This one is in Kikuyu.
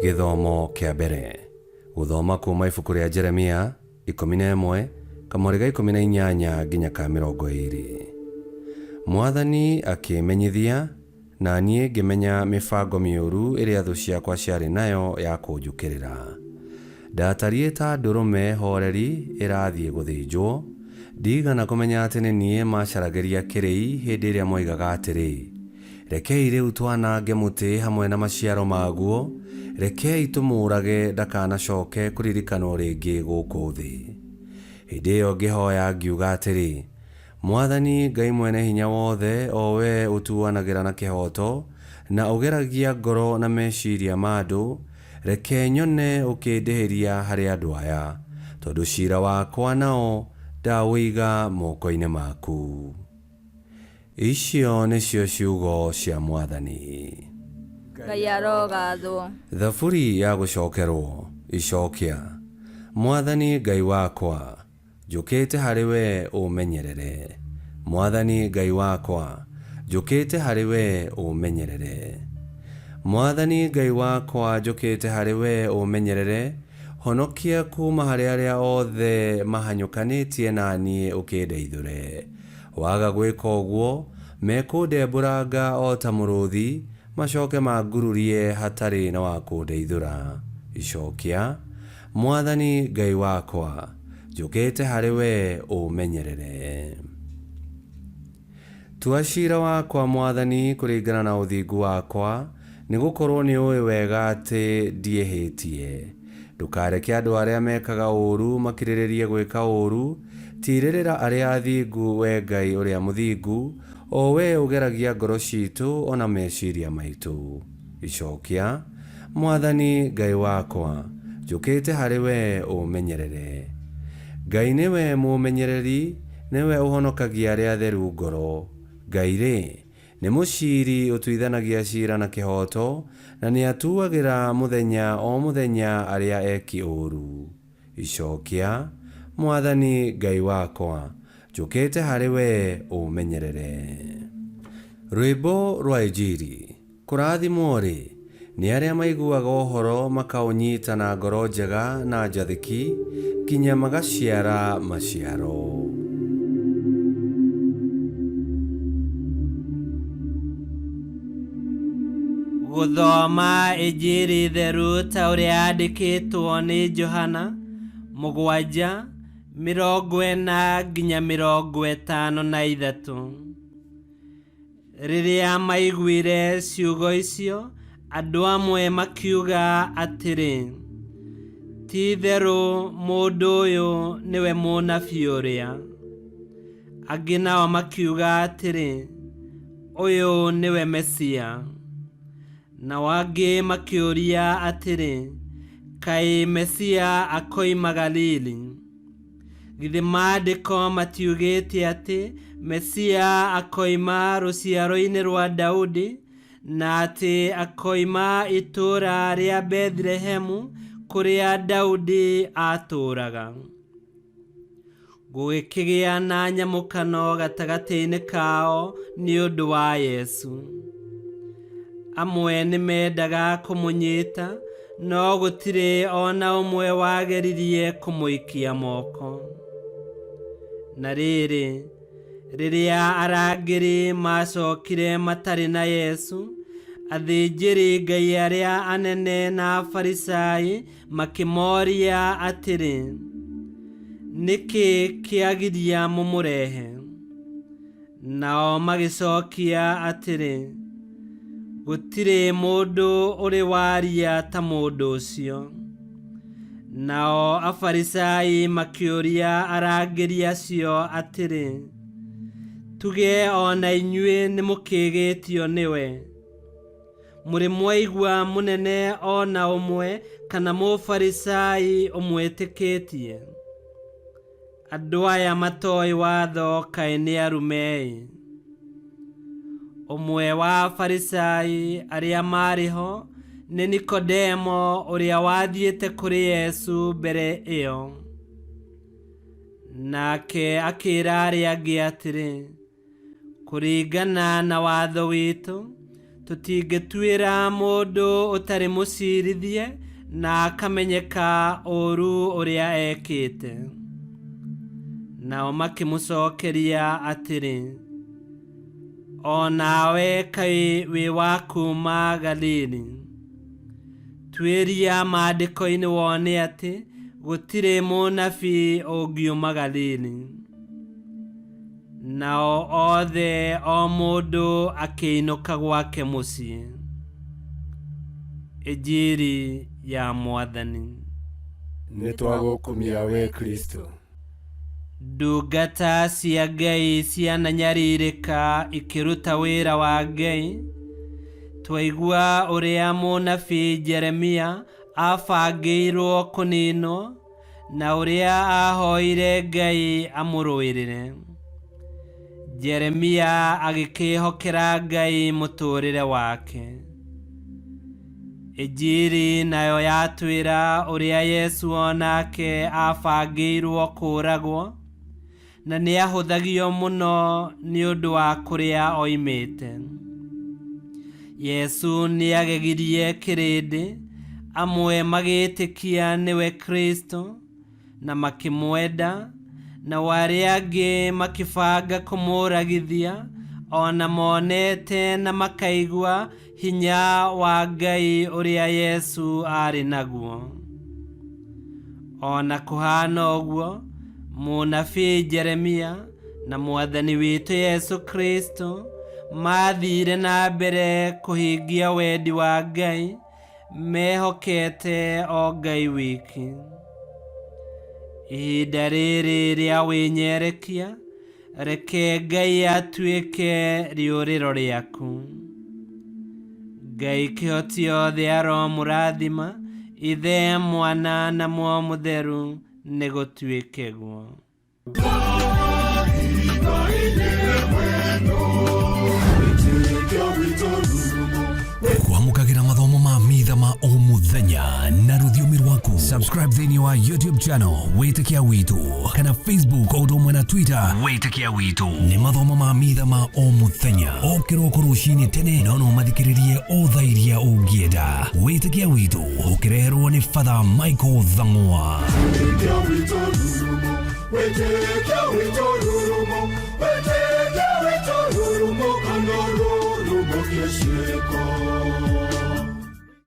Gĩthomo kĩa mbere. Gũthoma kuuma ibuku rĩa Jeremia 11 kamũhari ga 18 nginya ka 20. Mwathani akĩĩmenyithia, na niĩ ngĩmenya mĩbango mĩũru ĩrĩa thũ ciakwa ciarĩ nayo ya kũnjũkĩrĩra. Ndatariĩ ta ndũrũme hooreri ĩrathiĩ gũthĩnjwo, ndiigana kũmenya atĩ nĩ niĩ maacaragĩria kĩrĩi hĩndĩ ĩrĩa moigaga atĩrĩ, Rekei rĩu twanange mũtĩ hamwe na maciaro maguo, rekei tũmũũrage ndakanacoke kũririkanwo rĩngĩ gũkũ thĩ. Hĩndĩ ĩyo ngĩhoya ngiuga atĩrĩ, Mwathani Ngai Mwene-Hinya-Wothe, o wee ũtuanagĩra na kĩhooto, na ũgeragia ngoro na meciria ma andũ, reke nyone ũkĩndĩhĩria harĩ andũ aya, tondũ ciira wakwa nao ndaũiga moko-inĩ maku. Icio nĩcio ciugo cia Mwathani. Ngai arogathwo. Thaburi ya gũcokerwo. Icokia. Mwathani Ngai wakwa, njũkĩte harĩ wee ũũmenyerere. Mwathani Ngai wakwa, njũkĩte harĩ wee ũũmenyerere. Mwathani Ngai wakwa, njũkĩte harĩ wee ũũmenyerere, honokia kuuma harĩ arĩa othe mahanyũkanĩtie na niĩ ũkĩndeithũre. Waga gwĩka ũguo, mekũndembũranga o ta mũrũthi, macoke mangururie hatarĩ na wa kũndeithũra. Icokia, Mwathani Ngai wakwa, njũkĩte harĩ wee ũũmenyerere. Tua ciira wakwa, Mwathani, kũringana na ũthingu wakwa, nĩ gũkorũo nĩũũĩ wega atĩ ndiĩhĩtie. Ndũkareke andũ arĩa mekaga ũũru makirĩrĩrie gwĩka ũũru, tiirĩrĩra arĩa athingu, Wee Ngai ũrĩa mũthingu, o Wee ũgeragia ngoro ciitũ o na meciria maitũ. Icokia, Mwathani Ngai wakwa, njũkĩte harĩ Wee ũũmenyerere. Ngai nĩwe mũũmenyereri, nĩwe ũhonokagia arĩa atheru ngoro. Ngai-rĩ, Nĩ mũciiri ũtuithanagia ciira na kĩhooto, na nĩatuagĩra mũthenya o mũthenya arĩa eki ũũru. Icokia, Mwathani Ngai wakwa, njũkĩte harĩ wee ũũmenyerere. Rwĩmbo rwa Injiri. Kũrathimwo-rĩ, nĩ arĩa maiguaga ũhoro makaũnyita na ngoro njega na njathĩki, nginya magaciara maciaro. Gũthoma Injiri theru ta ũrĩa yandĩkĩtwo nĩ Johana 7:43. Rĩrĩa maiguire ciugo icio, andũ amwe makiuga atĩrĩ, Ti-itherũ mũndũ ũyũ nĩwe mũnabii ũrĩa. Angĩ nao makiuga atĩrĩ, Ũyũ nĩwe Mesia. Nao angĩ makĩũria atĩrĩ, Kaĩ Mesia akoima Galili? Githĩ Maandĩko matiugĩte atĩ Mesia akoima rũciaro-inĩ rwa Daudi na atĩ akoima itũũra rĩa Bethilehemu kũrĩa Daudi aatũũraga? Gũgĩkĩgĩa na nyamũkano gatagatĩ-inĩ kao nĩ ũndũ wa Yesu. Amwe nĩ meendaga kũmũnyita, no gũtirĩ o na ũmwe wageririe kũmũikia moko. Na rĩrĩ, rĩrĩa arangĩri maacokire matarĩ na Yesu, athĩnjĩri-Ngai arĩa anene na Afarisai makĩmoria atĩrĩ, Nĩ kĩĩ kĩagiria mũmũrehe? Nao magĩcokia atĩrĩ, Gũtirĩ mũndũ ũrĩ waria ta mũndũ ũcio. Nao Afarisai makĩũria arangĩri acio atĩrĩ, Tuge o na inyuĩ nĩmũkĩgĩtio nĩwe? Mũrĩ mwaigua mũnene o na ũmwe kana Mũfarisai ũmwĩtĩkĩtie? Andũ aya matoĩ watho kaĩ nĩ arume-ĩ! Ũmwe wa Afarisai arĩa maarĩ ho nĩ Nikodemo ũrĩa wathiĩte kũrĩ Yesu mbere ĩyo. Nake akĩra arĩa angĩ atĩrĩ, Kũringana na watho witũ, Tũtingĩtuĩra mũndũ ũtarĩ mũcirithie na akamenyeka ũũru ũrĩa ekĩte. Nao makĩmũcokeria atĩrĩ, o nawe kaĩ wĩ wa kuuma Galili? Tuĩria maandĩko-inĩ wone atĩ gũtirĩ mũnabii ũngiuma Galili. Nao othe o mũndũ akĩinũka gwake mũciĩ. Injiri ya Mwathani. Nĩ twagũkumia we Kristo. Ndungata cia Ngai ciananyarirĩka ikĩruta wĩra wa Ngai. Twaigua ũrĩa mũnabii Jeremia abangĩirwo kũninwo na ũrĩa ahoire Ngai amũrũĩrĩre. Jeremia agĩkĩhokera Ngai mũtũũrĩre wake. Injiri nayo yatwĩra ũrĩa Yesu onake abangĩirwo kũũragwo na nĩahũthagio mũno nĩ ũndũ wa kũrĩa oimĩte. Yesu nĩagegirie kĩrĩndĩ, amwe magĩtĩkia nĩwe Kristo na makĩmwenda, nao arĩa angĩ makĩbanga kũmũragithia ona monete na makaigua hinya wa Ngai ũrĩa Yesu aarĩ naguo. Ona kũhana ũguo, mũnabii Jeremia na Mwathani witũ Yesu Kristo mathire na mbere kũhingia wendi wa Ngai mehokete o Ngai wiki. Ihinda rĩrĩ rĩa wĩnyerekia, reke Ngai atuĩke rĩũrĩro rĩaku. Ngai kĩhoti othe aromũrathima, Ithe, Mwana na Muoyo Mũtheru, nĩ gũtuĩke guo. Kwamũkagĩra mathomo ma mitha ma o mũthenya na rũthiomi rwaku. Subscribe thĩinĩ wa YouTube channel Wĩtĩkia Witũ kana Facebook o ũndũ ũmwe na Twitter Wĩtĩkia Witũ. Nĩ mathomo ma mitha ma o mũthenya o kĩroko rũcinĩ tene, no no mathikĩrĩrie o thaa iria ũngĩenda. Wĩtĩkia Witũ ũkĩreherwo nĩ Father Michael Thang'wa. Wĩtĩkia witũ rurumo, wĩtĩkia witũ rurumo, wĩtĩkia witũ rurumo, kana rurumo kĩciĩko.